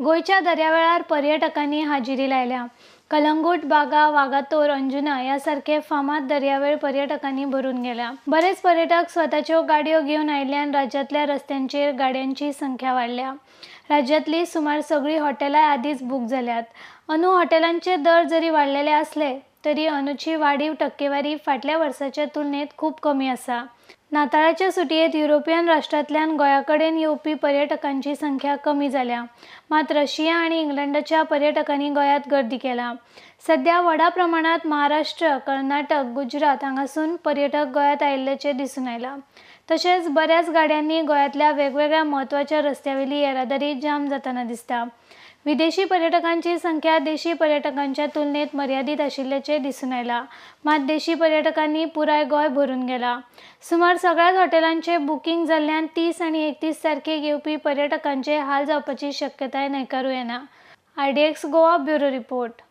गोंयच्या दर्यावेळार पर्यटकांनी हाजिरी लायल्या. कलंगूट, बागा, वागातोर, अंजुना ह्या सारके फामाद दर्यावेळ पर्यटकांनी भरून गेल्या. बरेच पर्यटक स्वताच्यो गाडयो घेवन आयिल्ल्यान राज्यांतल्या रस्त्यांचेर गाडयांची संख्या वाडल्या. राज्यांतली सुमार सगळीं हॉटेलां आदींच बूक जाल्यात. अंदू हॉटेलांचे दर जरी वाडलेले आसले तरी अंदूची वाडीव टक्केवारी फाटल्या वर्साच्या तुलनेत खूब कमी आसा. नाताळाचे सुटयेंत युरोपियन राष्ट्रांतल्यान गोंया कडेन येवपी पर्यटकांची संख्या कमी जाल्या. मात रशिया आनी इंग्लंडाच्या पर्यटकांनी गोंयांत गर्दी केल्या. सध्या व्हडा प्रमाणांत महाराष्ट्र, कर्नाटक, गुजरात हांगासून पर्यटक गोंयांत आयिल्ल्याचें दिसून आयलां. तशेंच बऱ्याच गाडयांनी गोंयांतल्या वेगवेगळ्या म्हत्वाच्या रस्त्यावेली येरादारी जाम जातना दिसता. विदेशी पर्यटकांची संख्या देशी पर्यटकांच्या तुलनेत मर्यादीत आशिल्ल्याचें दिसून आयलां. मात देशी पर्यटकांनी पुराय गोंय भरून गेला. सुमार सगळ्याच हॉटेलांचे बुकींग जाल्ल्यान 30 आनी 31 तारखेक येवपी पर्यटकांचे हाल जावपाची शक्यताय न्हयकारूं येना. RDX Goa bureau report.